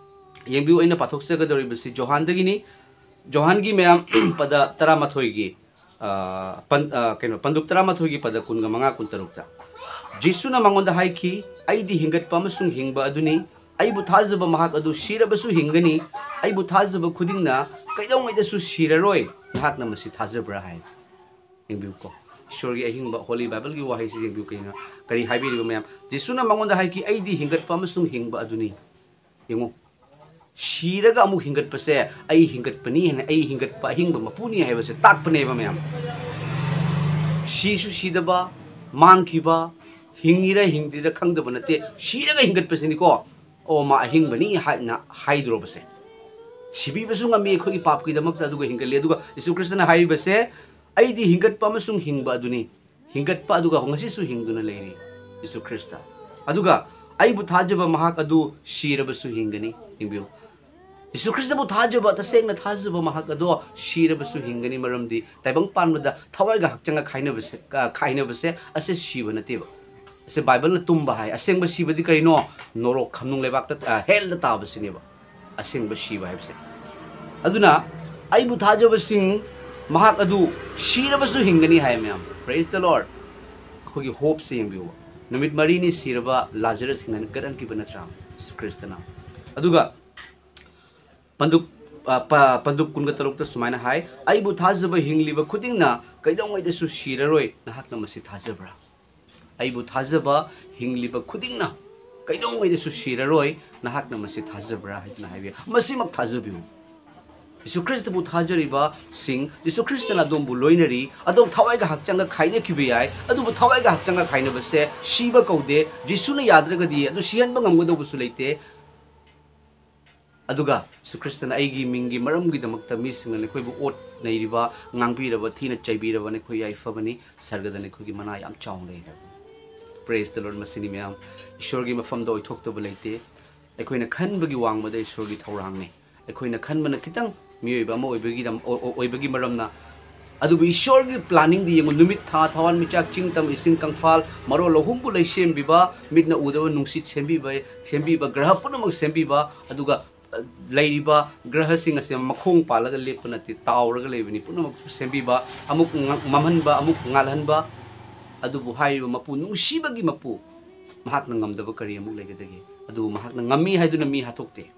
ꯌꯦꯡꯕꯤꯌꯨ, ꯑꯩꯅ ꯄꯥꯊꯣꯛꯆꯒꯗꯧꯔꯤꯕꯁꯤ ꯖꯣꯍꯥꯟꯗꯒꯤꯅꯤ꯫ ꯖꯣꯍꯥꯟꯒꯤ ꯃꯌꯥꯝ ꯄꯗ ꯇꯔꯥꯃꯥꯊꯣꯏꯒꯤ, ꯑ, ꯄꯟ-, ꯑ, ꯀꯩꯅꯣ, ꯄꯟꯗꯨꯞ ꯇꯔꯥꯃꯥꯊꯣꯏꯒꯤ ꯄꯗ ꯀꯨꯟꯒ ꯃꯉꯥ, ꯀꯨꯟꯇꯔꯨꯛꯇ꯫ ꯖꯤꯁꯨꯅ ꯃꯉꯣꯟꯗ ꯍꯥꯏꯈꯤ, "ꯑꯩꯗꯤ ꯍꯤꯡꯒꯠꯄ ꯑꯃꯁꯨꯡ ꯍꯤꯡꯕ ꯑꯗꯨꯅꯤ꯫ ꯑꯩꯕꯨ ꯊꯥꯖꯕ ꯃꯍꯥꯛ ꯑꯗꯨ ꯁꯤꯔꯕꯁꯨ ꯍꯤꯡꯒꯅꯤ꯫ ꯑꯩꯕꯨ ꯊꯥꯖꯕ ꯈꯨꯗꯤꯡꯅ ꯀꯩꯗꯧꯉꯩꯗꯁꯨ ꯁꯤꯔꯔꯣꯏ꯫ ꯅꯍꯥꯛꯅ ꯃꯁꯤ ꯊꯥꯖꯕ꯭ꯔꯥ?" ꯍꯥꯏ꯫ ꯌꯦꯡꯕꯤꯌꯨꯀꯣ꯫ ꯏꯁꯣꯔꯒꯤ ꯑꯍꯤꯡꯕ Holy Bible ꯒꯤ ꯋꯥꯍꯩꯁꯤ ꯌꯦꯡꯕꯤꯌꯨ, ꯀꯩꯅꯣ, ꯀꯔꯤ ꯍꯥꯏꯕꯤꯔꯤꯕ ꯃꯌꯥꯝ? ꯖꯤꯁꯨꯅ ꯃꯉꯣꯟꯗ ꯍꯥꯏꯈꯤ, "ꯑꯩꯗꯤ ꯍꯤꯡꯒꯠꯄ ꯑꯃꯁꯨꯡ ꯍꯤꯡꯕ ꯑꯗꯨꯅꯤ"꯫ ꯌꯦꯡꯉꯨ, ꯁꯤꯔꯒ ꯑꯃꯨꯛ ꯍꯤꯡꯒꯠꯄꯁꯦ, "ꯑꯩ ꯍꯤꯡꯒꯠꯄꯅꯤ" ꯍꯥꯏꯅ, "ꯑꯩ ꯍꯤꯡꯒꯠꯄ ꯑꯍꯤꯡꯕ ꯃꯄꯨꯅꯤ" ꯍꯥꯏꯕꯁꯦ ꯇꯥꯛꯄꯅꯦꯕ ꯃꯌꯥꯝ꯫ ꯁꯤꯁꯨ ꯁꯤꯗꯕ, ꯃꯥꯡꯈꯤꯕ, ꯍꯤꯡꯉꯤꯔ ꯍꯤꯡꯗ꯭ꯔꯤꯔ ꯈꯪꯗꯕ ꯅꯠꯇꯦ, ꯁꯤꯔꯒ ꯍꯤꯡꯒꯠꯄꯁꯤꯅꯤꯀꯣ꯫ "ꯑꯣ, ꯃꯥ ꯑꯍꯤꯡꯕꯅꯤ" ꯍꯥꯏꯅ ꯍꯥꯏꯗꯣꯔꯕꯁꯦ꯫ ꯁꯤꯕꯤꯕꯁꯨ ꯉꯝꯃꯤ ꯑꯩꯈꯣꯏꯒꯤ ꯄꯥꯞꯀꯤꯗꯃꯛꯇ, ꯑꯗꯨꯒ ꯍꯤꯡꯒꯠꯂꯤ꯫ ꯑꯗꯨꯒ ꯌꯤꯁꯨ ꯈ꯭ꯔꯤꯁꯇꯅ ꯍꯥꯏꯔꯤꯕꯁꯦ, "ꯑꯩꯗꯤ ꯍꯤꯡꯒꯠꯄ ꯑꯃꯁꯨꯡ ꯍꯤꯡꯕ ꯑꯗꯨꯅꯤ"꯫ ꯍꯤꯡꯒꯠꯄ, ꯑꯗꯨꯒ ꯉꯁꯤꯁꯨ ꯍꯤꯡꯗꯨꯅ ꯂꯩꯔꯤ ꯌꯤꯁꯨ ꯈ꯭ꯔꯤꯁꯇ꯫ ꯑꯗꯨꯒ "ꯑꯩꯕꯨ ꯊꯥꯖꯕ ꯃꯍꯥꯛ ꯑꯗꯨ ꯁꯤꯔꯕꯁꯨ ꯍꯤꯡꯒꯅꯤ"꯫ ꯌꯦꯡꯕꯤꯌꯨ, ꯌꯤꯁꯨ ꯈ꯭ꯔꯤꯁꯇꯕꯨ ꯊꯥꯖꯕ, ꯇꯁꯦꯡꯅ ꯊꯥꯖꯕ ꯃꯍꯥꯛ ꯑꯗꯣ ꯁꯤꯔꯕꯁꯨ ꯍꯤꯡꯒꯅꯤ, ꯃꯔꯝꯗꯤ ꯇꯥꯏꯕꯪ ꯄꯥꯟꯕꯗ ꯊꯋꯥꯏꯒ ꯍꯛꯆꯥꯡꯒ ꯈꯥꯏꯅꯕꯁꯦ, ꯑ, ꯈꯥꯏꯅꯕꯁꯦ ꯑꯁꯦ ꯁꯤꯕ ꯅꯠꯇꯦꯕ꯫ ꯑꯁꯦ ꯕꯥꯏꯕꯜꯅ ꯇꯨꯝꯕ ꯍꯥꯏ꯫ ꯑꯁꯦꯡꯕ ꯁꯤꯕꯗꯤ ꯀꯔꯤꯅꯣ? ꯅꯣꯔꯣꯛ ꯈꯝꯅꯨꯡ ꯂꯩꯕꯥꯛꯇ, ꯑ, hell ꯗ ꯇꯥꯕꯁꯤꯅꯦꯕ ꯑꯁꯦꯡꯕ ꯁꯤꯕ ꯍꯥꯏꯕꯁꯦ꯫ ꯑꯗꯨꯅ "ꯑꯩꯕꯨ ꯊꯥꯖꯕꯁꯤꯡ ꯃꯍꯥꯛ ꯑꯗꯨ ꯁꯤꯔꯕꯁꯨ ꯍꯤꯡꯒꯅꯤ" ꯍꯥꯏ ꯃꯌꯥꯝ꯫ Praise the Lord꯫ ꯑꯩꯈꯣꯏꯒꯤ hope ꯁꯦ ꯌꯦꯡꯕꯤꯌꯨ꯫ ꯅꯨꯃꯤꯠ ꯃꯔꯤꯅꯤ ꯁꯤꯔꯕ ꯂꯥꯖꯔꯁ ꯍꯤꯡꯒꯠꯍꯟꯈꯤꯕ ꯅꯠꯇ꯭ꯔꯥ ꯌꯤꯁꯨ ꯈ꯭ꯔꯤꯁꯇꯅ? ꯑꯗꯨꯒ ꯄꯟꯗꯨꯞ, ꯑ, ꯄ-, ꯄꯟꯗꯨꯞ ꯀꯨꯟꯒ ꯇꯔꯨꯛꯇ ꯁꯨꯃꯥꯏꯅ ꯍꯥꯏ, "ꯑꯩꯕꯨ ꯊꯥꯖꯕ ꯍꯤꯡꯂꯤꯕ ꯈꯨꯗꯤꯡꯅ ꯀꯩꯗꯧꯉꯩꯗꯁꯨ ꯁꯤꯔꯔꯣꯏ꯫ ꯅꯍꯥꯛꯅ ꯃꯁꯤ ꯊꯥꯖꯕ꯭ꯔꯥ?" "ꯑꯩꯕꯨ ꯊꯥꯖꯕ ꯍꯤꯡꯂꯤꯕ ꯈꯨꯗꯤꯡꯅ ꯀꯩꯗꯧꯉꯩꯗꯁꯨ ꯁꯤꯔꯔꯣꯏ꯫ ꯅꯍꯥꯛꯅ ꯃꯁꯤ ꯊꯥꯖꯕ꯭ꯔꯥ?" ꯍꯥꯏꯗꯨꯅ ꯍꯥꯏꯕꯤ꯫ ꯃꯁꯤꯃꯛ ꯊꯥꯖꯕꯤꯌꯨ꯫ ꯌꯤꯁꯨ ꯈ꯭ꯔꯤꯁꯇꯕꯨ ꯊꯥꯖꯔꯤꯕꯁꯤꯡ, ꯌꯤꯁꯨ ꯈ꯭ꯔꯤꯁꯇꯅ ꯑꯗꯣꯝꯕꯨ ꯂꯣꯏꯅꯔꯤ꯫ ꯑꯗꯣꯝ ꯊꯋꯥꯏꯒ ꯍꯛꯆꯥꯡꯒ ꯈꯥꯏꯅꯈꯤꯕ ꯌꯥꯏ, ꯑꯗꯨꯕꯨ ꯊꯋꯥꯏꯒ ꯍꯛꯆꯥꯡꯒ ꯈꯥꯏꯅꯕꯁꯦ ꯁꯤꯕ ꯀꯧꯗꯦ꯫ ꯖꯤꯁꯨꯅ ꯌꯥꯗ꯭ꯔꯒꯗꯤ ꯑꯗꯨ ꯁꯤꯍꯟꯕ ꯉꯝꯒꯗꯧꯕꯁꯨ ꯂꯩꯇꯦ꯫ ꯑꯗꯨꯒ ꯌꯤꯁꯨ ꯈ꯭ꯔꯤꯁꯇꯅ "ꯑꯩꯒꯤ ꯃꯤꯡꯒꯤ ꯃꯔꯝꯒꯤꯗꯃꯛꯇ ꯃꯤꯁꯤꯡꯅ ꯅꯈꯣꯏꯕꯨ ꯑꯣꯠ ꯅꯩꯔꯤꯕ, ꯉꯥꯡꯕꯤꯔꯕ, ꯊꯤꯅ ꯆꯩꯕꯤꯔꯕ ꯅꯈꯣꯏ ꯌꯥꯏꯐꯕꯅꯤ, ꯁꯔꯒꯗ ꯅꯈꯣꯏꯒꯤ ꯃꯅꯥ ꯌꯥꯝ ꯆꯥꯎꯅ ꯂꯩ" ꯍꯥꯏꯕꯅꯤ꯫ Praise the Lord꯫ ꯃꯁꯤꯅꯤ ꯃꯌꯥꯝ, ꯏꯁꯣꯔꯒꯤ ꯃꯐꯝꯗ ꯑꯣꯏꯊꯣꯛꯇꯕ ꯂꯩꯇꯦ꯫ ꯑꯩꯈꯣꯏꯅ ꯈꯟꯕꯒꯤ ꯋꯥꯡꯃꯗ ꯏꯁꯣꯔꯒꯤ ꯊꯧꯔꯥꯡꯅꯤ꯫ ꯑꯩꯈꯣꯏꯅ ꯈꯟꯕꯅ ꯈꯤꯇꯪ ꯃꯤꯑꯣꯏꯕ ꯑꯃ ꯑꯣꯏꯕꯒꯤ ꯂꯝ-, ꯑꯣ-, ꯑꯣ-, ꯑꯣꯏꯕꯒꯤ ꯃꯔꯝꯅ꯫ ꯑꯗꯨꯕꯨ ꯏꯁꯣꯔꯒꯤ ꯄ꯭ꯂꯥꯅꯤꯡꯗꯤ ꯌꯦꯡꯉꯨ, ꯅꯨꯃꯤꯠ, ꯊꯥ, ꯊꯋꯥꯟꯃꯤꯆꯥꯛ, ꯆꯤꯡ ꯇꯝ ꯏꯁꯤꯡ ꯀꯪꯐꯥꯜ, ꯃꯔꯣꯜ ꯑꯍꯨꯝꯕꯨ ꯂꯩ ꯁꯦꯝꯕꯤꯕ, ꯃꯤꯠꯅ ꯎꯗꯕ ꯅꯨꯡꯁꯤꯠ ꯁꯦꯝꯕꯤꯕ, ꯁꯦꯝꯕꯤꯕ, ꯒ꯭ꯔꯍ ꯄꯨꯝꯅꯃꯛ ꯁꯦꯝꯕꯤꯕ, ꯑꯗꯨꯒ, ꯑ, ꯂꯩꯔꯤꯕ ꯒ꯭ꯔꯍꯁꯤꯡ ꯑꯁꯤ ꯃꯈꯣꯡ ꯄꯥꯜꯂꯒ ꯂꯦꯞꯄ ꯅꯠꯇꯦ, ꯇꯥꯎꯔꯒ ꯂꯩꯕꯅꯤ, ꯄꯨꯝꯅꯃꯛꯁꯨ ꯁꯦꯝꯕꯤꯕ, ꯑꯃꯨꯛ ꯉ-, ꯃꯝꯍꯟꯕ, ꯑꯃꯨꯛ ꯉꯥꯜꯍꯟꯕ꯫ ꯑꯗꯨꯕꯨ ꯍꯥꯏꯔꯤꯕ ꯃꯄꯨ, ꯅꯨꯡꯁꯤꯕꯒꯤ ꯃꯄꯨ, ꯃꯍꯥꯛꯅ ꯉꯝꯗꯕ ꯀꯔꯤ ꯑꯃꯨꯛ ꯂꯩꯒꯗꯒꯦ? ꯑꯗꯨꯕꯨ ꯃꯍꯥꯛꯅ ꯉꯝꯃꯤ ꯍꯥꯏꯗꯨꯅ ꯃꯤ ꯍꯥꯠꯇꯣꯛꯇꯦ꯫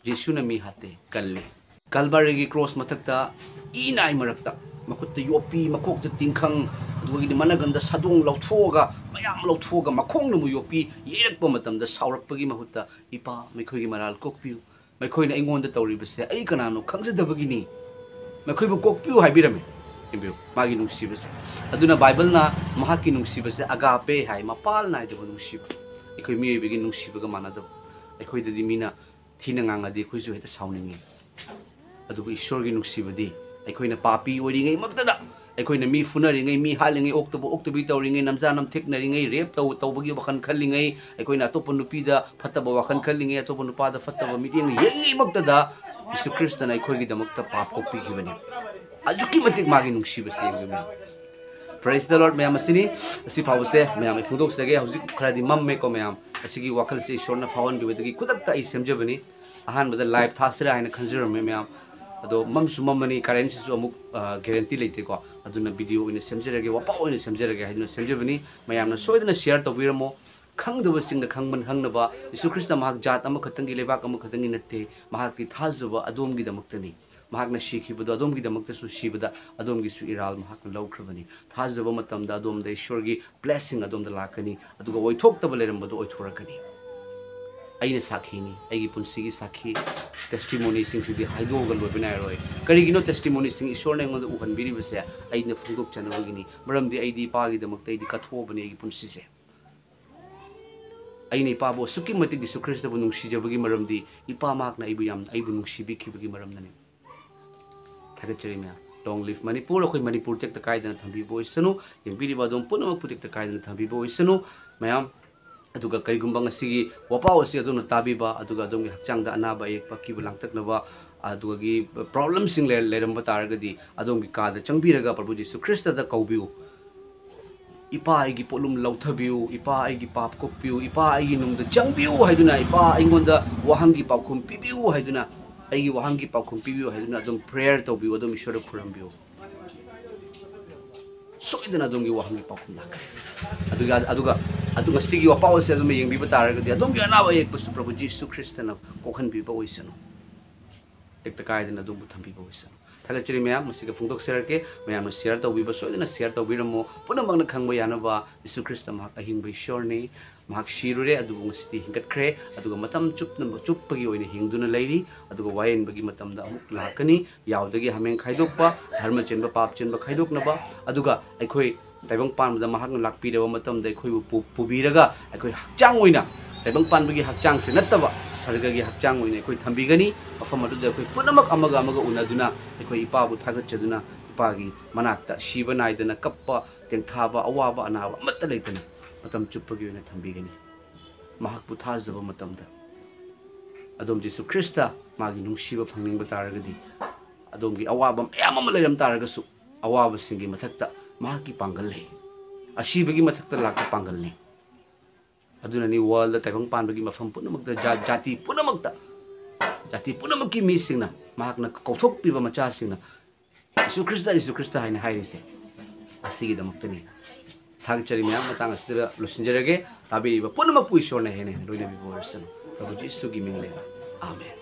ꯖꯤꯁꯨꯅ ꯃꯤ ꯍꯥꯠꯇꯦ, ꯀꯜꯂꯤ꯫ ꯀꯜꯚꯥꯔꯤꯒꯤ ꯀ꯭ꯔꯣꯁ ꯃꯊꯛꯇ ꯏ ꯅꯥꯏ ꯃꯔꯛꯇ ꯃꯈꯨꯠꯇ ꯌꯣꯠꯄꯤ, ꯃꯀꯣꯛꯇ ꯇꯤꯡꯈꯪ, ꯑꯗꯨꯒꯤꯗꯤ ꯃꯅꯒꯟꯗ ꯁꯥꯗꯣꯡ ꯂꯧꯊꯣꯛꯑꯒ, ꯃꯌꯥꯝ ꯂꯧꯊꯣꯛꯑꯒ, ꯃꯈꯣꯡꯅ ꯑꯃꯨꯛ ꯌꯣꯠꯄꯤ, ꯌꯩꯔꯛꯄ ꯃꯇꯝꯗ ꯁꯥꯎꯔꯛꯄꯒꯤ ꯃꯍꯨꯠꯇ, "ꯏꯄꯥ, ꯃꯈꯣꯏꯒꯤ ꯃꯔꯥꯜ ꯀꯣꯛꯄꯤꯌꯨ, ꯃꯈꯣꯏꯅ ꯑꯩꯉꯣꯟꯗ ꯇꯧꯔꯤꯕꯁꯦ ꯑꯩ ꯀꯅꯥꯅꯣ ꯈꯪꯖꯗꯕꯒꯤꯅꯤ, ꯃꯈꯣꯏꯕꯨ ꯀꯣꯛꯄꯤꯌꯨ" ꯍꯥꯏꯕꯤꯔꯝꯃꯤ꯫ ꯌꯦꯡꯕꯤꯌꯨ, ꯃꯥꯒꯤ ꯅꯨꯡꯁꯤꯕꯁꯦ꯫ ꯑꯗꯨꯅ ꯕꯥꯏꯕꯜꯅ ꯃꯍꯥꯛꯀꯤ ꯅꯨꯡꯁꯤꯕꯁꯦ ꯑꯒꯥꯄꯦ ꯍꯥꯏ, ꯃꯄꯥꯜ ꯅꯥꯏꯗꯕ ꯅꯨꯡꯁꯤꯕ꯫ ꯑꯩꯈꯣꯏ ꯃꯤꯑꯣꯏꯕꯒꯤ ꯅꯨꯡꯁꯤꯕꯒ ꯃꯥꯟꯅꯗꯕ꯫ ꯑꯩꯈꯣꯏꯗꯗꯤ ꯃꯤꯅ ꯊꯤꯅ ꯉꯥꯡꯉꯗꯤ ꯑꯩꯈꯣꯏꯁꯨ ꯍꯦꯛꯇ ꯁꯥꯎꯅꯤꯡꯉꯤ꯫ ꯑꯗꯨꯕꯨ ꯏꯁꯣꯔꯒꯤ ꯅꯨꯡꯁꯤꯕꯗꯤ, ꯑꯩꯈꯣꯏꯅ ꯄꯥꯄꯤ ꯑꯣꯏꯔꯤꯉꯩꯃꯛꯇꯗ, ꯑꯩꯈꯣꯏꯅ ꯃꯤ ꯐꯨꯅꯔꯤꯉꯩ, ꯃꯤ ꯍꯥꯠꯂꯤꯉꯩ, ꯑꯣꯛꯇꯕ ꯑꯣꯛꯇꯕꯤ ꯇꯧꯔꯤꯉꯩ, ꯅꯝꯖꯥ ꯅꯝꯊꯦꯛꯅꯔꯤꯉꯩ, ꯔꯦꯞ ꯇꯧ-, ꯇꯧꯕꯒꯤ ꯋꯥꯈꯜ ꯈꯜꯂꯤꯉꯩ, ꯑꯩꯈꯣꯏꯅ ꯑꯇꯣꯞꯄ ꯅꯨꯄꯤꯗ ꯐꯠꯇꯕ ꯋꯥꯈꯜ ꯈꯜꯂꯤꯉꯩ, ꯑꯇꯣꯞꯄ ꯅꯨꯄꯥꯗ ꯐꯠꯇꯕ ꯃꯤꯠꯌꯦꯡ ꯌꯦꯡꯉꯤꯃꯛꯇꯗ, ꯌꯤꯁꯨ ꯈ꯭ꯔꯤꯁꯇꯅ ꯑꯩꯈꯣꯏꯒꯤꯗꯃꯛꯇ ꯄꯥꯞ ꯀꯣꯛꯄꯤꯈꯤꯕꯅꯤ꯫ ꯑꯗꯨꯛꯀꯤ ꯃꯇꯤꯛ ꯃꯥꯒꯤ ꯅꯨꯡꯁꯤꯕꯁꯤ ꯌꯦꯡꯕꯤꯌꯨ ꯃꯌꯥꯝ꯫ Praise the Lord ꯃꯌꯥꯝ꯫ ꯑꯁꯤꯅꯤ, ꯑꯁꯤ ꯐꯥꯎꯕꯁꯦ ꯃꯌꯥꯝ ꯑꯩ ꯐꯣꯡꯗꯣꯛꯆꯒꯦ꯫ ꯍꯧꯖꯤꯛ ꯈꯔꯗꯤ ꯃꯝꯃꯦꯀꯣ ꯃꯌꯥꯝ꯫ ꯑꯁꯤꯒꯤ ꯋꯥꯈꯜꯁꯦ ꯏꯁꯣꯔꯅ ꯐꯥꯎꯍꯟꯕꯤꯕꯗꯒꯤ ꯈꯨꯗꯛꯇ ꯑꯩ ꯁꯦꯝꯖꯕꯅꯤ꯫ ꯑꯍꯥꯟꯕꯗ ꯂꯥꯏꯚ ꯊꯥꯁꯤꯔꯥ ꯍꯥꯏꯅ ꯈꯟꯖꯔꯝꯃꯦ ꯃꯌꯥꯝ꯫ ꯑꯗꯣ ꯃꯝꯁꯨ ꯃꯝꯃꯅꯤ, ꯀꯔꯦꯟꯁꯤꯁꯨ ꯑꯃꯨꯛ, ꯑ, ꯒꯦꯔꯦꯟꯇꯤ ꯂꯩꯇꯦꯀꯣ꯫ ꯑꯗꯨꯅ ꯚꯤꯗꯤꯑꯣ ꯑꯣꯏꯅ ꯁꯦꯝꯖꯔꯒꯦ, ꯋꯥꯄꯥꯎ ꯑꯣꯏꯅ ꯁꯦꯝꯖꯔꯒꯦ ꯍꯥꯏꯗꯨꯅ ꯁꯦꯝꯖꯕꯅꯤ꯫ ꯃꯌꯥꯝꯅ ꯁꯣꯏꯗꯅ ꯁꯤꯌꯥꯔ ꯇꯧꯕꯤꯔꯝꯃꯣ꯫ ꯈꯪꯗꯕꯁꯤꯡꯅ ꯈꯪꯕ, ꯈꯪꯅꯕ, ꯌꯤꯁꯨ ꯈ꯭ꯔꯤꯁꯇ ꯃꯍꯥꯛ ꯖꯥꯠ ꯑꯃꯈꯛꯇꯪꯒꯤ, ꯂꯩꯕꯥꯛ ꯑꯃꯈꯛꯇꯪꯒꯤ ꯅꯠꯇꯦ꯫ ꯃꯍꯥꯛꯀꯤ ꯊꯥꯖꯕ ꯑꯗꯣꯝꯒꯤꯗꯃꯛꯇꯅꯤ꯫ ꯃꯍꯥꯛꯅ ꯁꯤꯈꯤꯕꯗꯣ ꯑꯗꯣꯝꯒꯤꯗꯃꯛꯇꯁꯨ ꯁꯤꯕꯗ ꯑꯗꯣꯝꯒꯤꯁꯨ ꯏꯔꯥꯜ ꯃꯍꯥꯛꯅ ꯂꯧꯈ꯭ꯔꯕꯅꯤ꯫ ꯊꯥꯖꯕ ꯃꯇꯝꯗ ꯑꯗꯣꯝꯗ ꯏꯁꯣꯔꯒꯤ ꯕ꯭ꯂꯦꯁꯤꯡ ꯑꯗꯣꯝꯗ ꯂꯥꯛꯀꯅꯤ, ꯑꯗꯨꯒ ꯑꯣꯏꯊꯣꯛꯇꯕ ꯂꯩꯔꯝꯕꯗꯣ ꯑꯣꯏꯊꯣꯔꯛꯀꯅꯤ꯫ ꯑꯩꯅ ꯁꯥꯈꯤꯅꯤ, ꯑꯩꯒꯤ ꯄꯨꯟꯁꯤꯒꯤ ꯁꯥꯈꯤ, ꯇꯦꯁꯇꯤꯃꯣꯅꯤꯁꯤꯡꯁꯤꯗꯤ ꯍꯥꯏꯗꯣꯛꯑꯒ ꯂꯣꯏꯕ ꯅꯥꯏꯔꯣꯏ꯫ ꯀꯔꯤꯒꯤꯅꯣ ꯇꯦꯁꯇꯤꯃꯣꯅꯤꯁꯤꯡ ꯏꯁꯣꯔꯅ ꯑꯩꯉꯣꯟꯗ ꯎꯍꯟꯕꯤꯔꯤꯕꯁꯦ? ꯑꯩꯅ ꯐꯣꯡꯗꯣꯛꯆꯅꯕꯒꯤꯅꯤ꯫ ꯃꯔꯝꯗꯤ ꯑꯩꯗꯤ ꯏꯄꯥꯒꯤꯗꯃꯛꯇ ꯑꯩꯗꯤ ꯀꯠꯊꯣꯛꯑꯕꯅꯤ ꯑꯩꯒꯤ ꯄꯨꯟꯁꯤꯁꯦ꯫ ꯑꯩꯅ ꯏꯄꯥꯕꯨ ꯑꯁꯨꯛꯀꯤ ꯃꯇꯤꯛ ꯌꯤꯁꯨ ꯈ꯭ꯔꯤꯁꯇꯕꯨ ꯅꯨꯡꯁꯤꯖꯕꯒꯤ ꯃꯔꯝꯗꯤ ꯏꯄꯥ ꯃꯍꯥꯛꯅ ꯑꯩꯕꯨ ꯌꯥꯝꯅ, ꯑꯩꯕꯨ ꯅꯨꯡꯁꯤꯕꯤꯈꯤꯕꯒꯤ ꯃꯔꯝꯅꯅꯤ꯫ ꯊꯥꯒꯠꯆꯔꯤ ꯃꯌꯥꯝ꯫ Long live Manipur. ꯑꯩꯈꯣꯏ ꯃꯅꯤꯄꯨꯔ ꯇꯦꯛꯇ ꯀꯥꯏꯗꯅ ꯊꯝꯕꯤꯕ ꯑꯣꯏꯁꯅꯨ꯫ ꯌꯦꯡꯕꯤꯔꯤꯕ ꯑꯗꯨꯝ ꯄꯨꯝꯅꯃꯛꯄꯨ ꯇꯦꯛꯇ ꯀꯥꯏꯗꯅ ꯊꯝꯕꯤꯕ ꯑꯣꯏꯁꯅꯨ꯫ ꯃꯌꯥꯝ, ꯑꯗꯨꯒ ꯀꯔꯤꯒꯨꯝꯕ ꯉꯁꯤꯒꯤ ꯋꯥꯄꯥꯎ ꯑꯁꯤ ꯑꯗꯣꯝꯅ ꯇꯥꯕꯤꯕ, ꯑꯗꯨꯒ ꯑꯗꯣꯝꯒꯤ ꯍꯛꯆꯥꯡꯗ ꯑꯅꯥꯕ ꯑꯌꯦꯛꯄ, ꯑꯀꯤꯕ ꯂꯥꯡꯇꯛꯅꯕ, ꯑꯗꯨꯒꯤ problemꯁꯤꯡ ꯂꯩ-, ꯂꯩꯔꯝꯕ ꯇꯥꯔꯒꯗꯤ, ꯑꯗꯣꯝꯒꯤ ꯀꯥꯗ ꯆꯪꯕꯤꯔꯒ ꯄ꯭ꯔꯚꯨ ꯖꯤꯁꯨ ꯈ꯭ꯔꯤꯁꯇꯗ ꯀꯧꯕꯤꯌꯨ꯫ "ꯏꯄꯥ, ꯑꯩꯒꯤ ꯄꯣꯠꯂꯨꯝ ꯂꯧꯊꯕꯤꯌꯨ, ꯏꯄꯥ, ꯑꯩꯒꯤ ꯄꯥꯞ ꯀꯣꯛꯄꯤꯌꯨ, ꯏꯄꯥ, ꯑꯩꯒꯤ ꯅꯨꯡꯗ ꯆꯪꯕꯤꯌꯨ" ꯍꯥꯏꯗꯨꯅ, "ꯏꯄꯥ, ꯑꯩꯉꯣꯟꯗ ꯋꯥꯍꯪꯒꯤ ꯄꯥꯎꯈꯨꯝ ꯄꯤꯕꯤꯌꯨ" ꯍꯥꯏꯗꯨꯅ, "ꯑꯩꯒꯤ ꯋꯥꯍꯪꯒꯤ ꯄꯥꯎꯈꯨꯝ ꯄꯤꯕꯤꯌꯨ" ꯍꯥꯏꯗꯨꯅ ꯑꯗꯨꯝ prayer ꯇꯧꯕꯤꯌꯨ, ꯑꯗꯨꯝ ꯏꯁꯣꯔꯗ ꯈꯨꯔꯨꯝꯕꯤꯌꯨ꯫ ꯁꯣꯏꯗꯅ ꯑꯗꯣꯝꯒꯤ ꯋꯥꯍꯪꯒꯤ ꯄꯥꯎꯈꯨꯝ ꯂꯥꯛꯀꯅꯤ꯫ ꯑꯗꯨꯒ, ꯑꯗꯨꯒ, ꯑꯗꯨ ꯉꯁꯤꯒꯤ ꯋꯥꯄꯥꯎ ꯑꯁꯤ ꯑꯗꯨꯝ ꯌꯦꯡꯕꯤꯕ ꯇꯥꯔꯒꯗꯤ, ꯑꯗꯣꯝꯒꯤ ꯑꯅꯥꯕ ꯑꯌꯦꯛꯄꯁꯨ ꯄ꯭ꯔꯚꯨ ꯖꯤꯁꯨ ꯈ꯭ꯔꯤꯁꯇꯅ ꯀꯣꯛꯍꯟꯕꯤꯕ ꯑꯣꯏꯁꯅꯨ꯫ ꯇꯦꯛꯇ ꯀꯥꯏꯗꯅ ꯑꯗꯣꯝꯕꯨ ꯊꯝꯕꯤꯕ ꯑꯣꯏꯁꯅꯨ꯫ ꯊꯥꯒꯠꯆꯔꯤ ꯃꯌꯥꯝ, ꯃꯁꯤꯒ ꯐꯣꯡꯗꯣꯛꯆꯔꯛꯀꯦ꯫ ꯃꯌꯥꯝꯅ share ꯇꯧꯕꯤꯕ, ꯁꯣꯏꯗꯅ share ꯇꯧꯕꯤꯔꯝꯃꯣ꯫ ꯄꯨꯝꯅꯃꯛꯅ ꯈꯪꯕ ꯌꯥꯅꯕ, ꯖꯤꯁꯨ ꯈ꯭ꯔꯤꯁꯇ ꯃꯍꯥꯛ ꯑꯍꯤꯡꯕ ꯏꯁꯣꯔꯅꯤ꯫ ꯃꯍꯥꯛ ꯁꯤꯔꯨꯔꯦ, ꯑꯗꯨꯕꯨ ꯉꯁꯤꯗꯤ ꯍꯤꯡꯒꯠꯈ꯭ꯔꯦ, ꯑꯗꯨꯒ ꯃꯇꯝ ꯆꯨꯞꯅ, ꯆꯨꯞꯄꯒꯤ ꯑꯣꯏꯅ ꯍꯤꯡꯗꯨꯅ ꯂꯩꯔꯤ꯫ ꯑꯗꯨꯒ ꯋꯥꯌꯦꯟꯕꯒꯤ ꯃꯇꯝꯗ ꯑꯃꯨꯛ ꯂꯥꯛꯀꯅꯤ꯫ ꯌꯥꯎꯗꯒꯤ ꯍꯥꯃꯦꯡ ꯈꯥꯏꯗꯣꯛꯄ, ꯙꯔꯃ ꯆꯦꯟꯕ, ꯄꯥꯞ ꯆꯦꯟꯕ ꯈꯥꯏꯗꯣꯛꯅꯕ, ꯑꯗꯨꯒ ꯑꯩꯈꯣꯏ ꯇꯥꯏꯕꯪ ꯄꯥꯟꯕꯗ ꯃꯍꯥꯛꯅ ꯂꯥꯛꯄꯤꯔꯕ ꯃꯇꯝꯗ ꯑꯩꯈꯣꯏꯕꯨ ꯄꯨ-, ꯄꯨꯕꯤꯔꯒ ꯑꯩꯈꯣꯏ ꯍꯛꯆꯥꯡ ꯑꯣꯏꯅ, ꯇꯥꯏꯕꯪ ꯄꯥꯟꯕꯒꯤ ꯍꯛꯆꯥꯡꯁꯦ ꯅꯠꯇꯕ ꯁꯔꯒꯒꯤ ꯍꯛꯆꯥꯡ ꯑꯣꯏꯅ ꯑꯩꯈꯣꯏ ꯊꯝꯕꯤꯒꯅꯤ꯫ ꯃꯐꯝ ꯑꯗꯨꯗ ꯑꯩꯈꯣꯏ ꯄꯨꯝꯅꯃꯛ ꯑꯃꯒ ꯑꯃꯒ ꯎꯅꯗꯨꯅ ꯑꯩꯈꯣꯏ ꯏꯄꯥꯕꯨ ꯊꯥꯒꯠꯆꯗꯨꯅ ꯏꯄꯥꯒꯤ ꯃꯅꯥꯛꯇ ꯁꯤꯕ ꯅꯥꯏꯗꯅ ꯀꯞꯄ, ꯇꯦꯡꯊꯥꯕ, ꯑꯋꯥꯕ ꯑꯅꯥꯕ ꯑꯃꯠꯇ ꯂꯩꯇꯅ ꯃꯇꯝ ꯆꯨꯞꯄꯒꯤ ꯑꯣꯏꯅ ꯊꯝꯕꯤꯒꯅꯤ꯫ ꯃꯍꯥꯛꯄꯨ ꯊꯥꯖꯕ ꯃꯇꯝꯗ ꯑꯗꯣꯝ ꯖꯤꯁꯨ ꯈ꯭ꯔꯤꯁꯇ ꯃꯥꯒꯤ ꯅꯨꯡꯁꯤꯕ ꯐꯪꯅꯤꯡꯕ ꯇꯥꯔꯒꯗꯤ, ꯑꯗꯣꯝꯒꯤ ꯑꯋꯥꯕ ꯃꯌꯥꯝ ꯑꯃ ꯂꯩꯔꯝ ꯇꯥꯔꯒꯁꯨ, ꯑꯋꯥꯕꯁꯤꯡꯒꯤ ꯃꯊꯛꯇ ꯃꯍꯥꯛꯀꯤ ꯄꯥꯡꯒꯜ ꯂꯩ꯫ ꯑꯁꯤꯕꯒꯤ ꯃꯊꯛꯇ ꯂꯥꯛꯄ ꯄꯥꯡꯒꯜꯅꯤ꯫ ꯑꯗꯨꯅꯅꯤ worldꯗ, ꯇꯥꯏꯕꯪ ꯄꯥꯟꯕꯒꯤ ꯃꯐꯝ ꯄꯨꯝꯅꯃꯛꯇ, ꯖꯥ-, ꯖꯥꯇꯤ ꯄꯨꯝꯅꯃꯛꯇ, ꯖꯥꯇꯤ ꯄꯨꯝꯅꯃꯛꯀꯤ ꯃꯤꯁꯤꯡꯅ, ꯃꯍꯥꯛꯅ ꯀꯧꯊꯣꯛꯄꯤꯕ ꯃꯆꯥꯁꯤꯡꯅ "ꯖꯤꯁꯨ ꯈ꯭ꯔꯤꯁꯇ, ꯖꯤꯁꯨ ꯈ꯭ꯔꯤꯁꯇ" ꯍꯥꯏꯅ ꯍꯥꯏꯔꯤꯁꯦ ꯑꯁꯤꯒꯤꯗꯃꯛꯇꯅꯤ꯫ ꯊꯥꯒꯠꯆꯔꯤ ꯃꯌꯥꯝ, ꯃꯇꯥꯡ ꯑꯁꯤꯗ ꯂꯣꯏꯁꯤꯟꯖꯔꯒꯦ꯫ ꯇꯥꯕꯤꯔꯤꯕ ꯄꯨꯝꯅꯃꯛꯄꯨ ꯏꯁꯣꯔꯅ ꯍꯦꯟꯅ ꯍꯦꯟꯅ ꯂꯣꯏꯅꯕꯤꯕ ꯑꯣꯏꯔꯁꯅꯨ꯫ ꯄ꯭ꯔꯚꯨ ꯖꯤꯁꯨꯒꯤ ꯃꯤꯡ ꯂꯩꯔ, ꯑꯥꯃꯦꯟ꯫